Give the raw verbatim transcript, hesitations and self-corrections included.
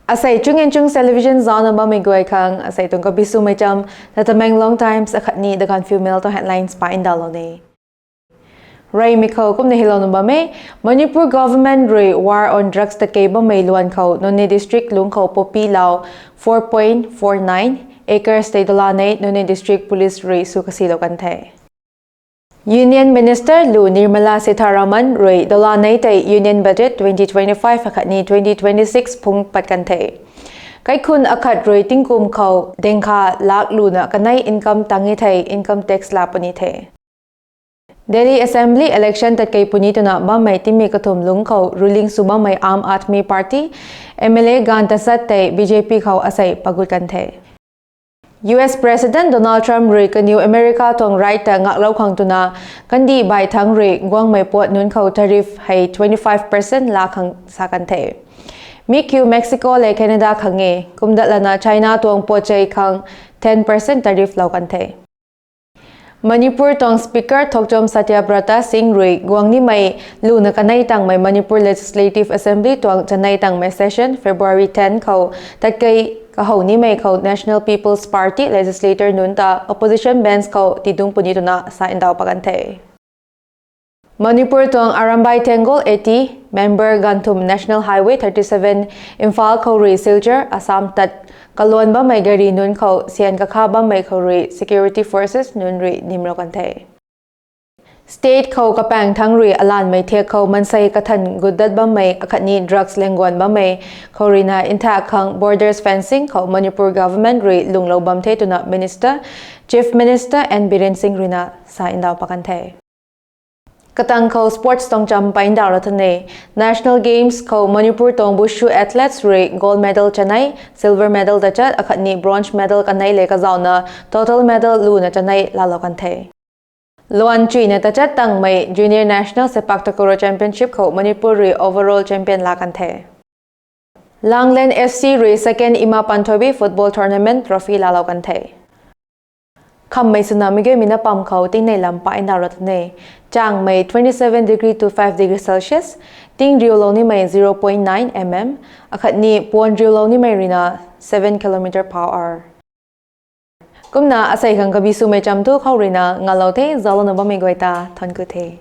Asei Chung and Chung Television zaucna bammei guay khang asei tuang kabi swmei cham, The Tamenglong Times akhatni The Gaanphiu Mail tuang headlines pa ndauhlou ne. Reymei khou kumna hilouna bam e, Manipur government rui war on drugs takei bammei luan khou Noney district lungc khou poppy lau four point four nine acres tei dola nei Noney district police rui sw kasilou kan the. Union Minister lu Nirmala Sitharaman rui dola nei tei Union Budget twenty twenty-five akhatni twenty twenty-six phungc pat kan the. Kaikhun akhat rui tingkum khou dengkha lak luna kanei income tang e thei income tax la puni the. Delhi Assembly election tatkei puni twna bammei timei kathumh lungc khou ruling sw bammei Aam Aadmi Party M L A ganv tachat tei B J P khou asei pagut kan the. U S President Donald Trump rui kaniw America tuang right ta ngaklou khang twna kandih bai thangc rui guangmei puat nunc khou tariff hei twenty-five percent la khang sa kan the. Mi kiu Mexico le Canada khang e, kumdat lana China tuang puatchei khang ten percent tariff lou kan the. Manipur tuang Speaker Thokchom Satyabrata Singh rui guang nimei luna kanei tangmei Manipur Legislative Assembly tuang chanei tangmei session February ten khou tatkei kahow nimei khou National People's Party legislator nunc ta opposition bench khou tidungc puni twna sa ndauh pa kan the. Manipur tuang Arambai Tenggol eighty member ganthum National Highway thirty-seven Imphal khou rui Silchar, Assam tat kaluan bammei gari nunc khou syan kakha bammei khou rui security forces nunc rui nimlou kan the. State khou kapaeng thangc rui alanmei thiak khou mansei kathan gutdat bammei akhatni drugs langguan bammei khou ruina nthak khang borders fencing khou Manipur government rui lunglou bam the twna Minister, Chief Minister N Biren Singh ruina sa ndauh pa kan the. Katang khou sports tuang cham pa ndauh ra than e. National Games khou Manipur tuang Wushu athletes rui gold medal chanei, silver medal tachat akhatni bronze medal kanei le kazauhna total medal luna chanei laalou kan the. Luan chuyna tachat tangmei Junior National Sepak Takraw Championship khou Manipur rui overall champion la kan the. Langlen F C rui second Ima Panthobi Football Tournament trophy laalou kan the. Khammei swna mei guaymei na pam khou tingnei lam pa ndauh ra than e. Changmei twenty-seven degree to five degree Celsius, ting riulou nimei zero point nine mm, akhatni puan riulou nimei ruina seven kilometer per hour. Kumna asei khang kabi swmei cham thu khou ruina ngalou the, zauclouna bammei guay ta thuanc ku the.